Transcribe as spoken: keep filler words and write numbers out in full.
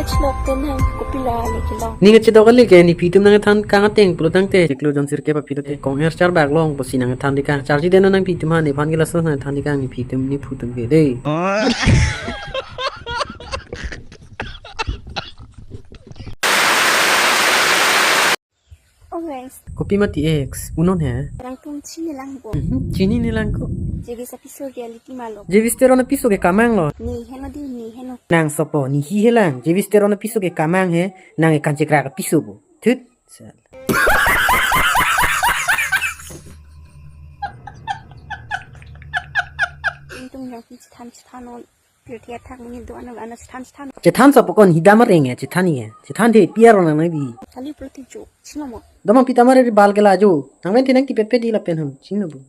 Chelok pen hang kopilo le kelong. Ning kachedok kali ke, nephi atum nangthan kang ateng pulo tangte, chiklo jon sirkep aphi lote kong er char bak long pusi nangthan dikang. Charji deno nangphi atum ha, nephan ke laso nangthan dikang nephi atum nephu atum ke dei. Oh guys, Kopi mati ex, unon he? Rang tum chini lang bo. Mhm, chini ne lang ko. Jevis apiso ke aliki malo. Jevis Teron apiso ke kamang lo. Ne heno di, ne heno. Nang sopo, ne hi he lang. Jevis Teron apiso ke kamang he, nang e kanchekrak apiso bo. Thut. Sal. Itum yang pi chethan chethan on. Pirthe athak mini do ano ano chethan chethan. Chethan sopo kon hidam areng ya, chethan ya. Chethan the piar nang nang bi. Kali pulo ti jo, chino mo. Damang pita mare bal ke la jo. Nang ven the nangtipet pet di lapen ham. Chino bo.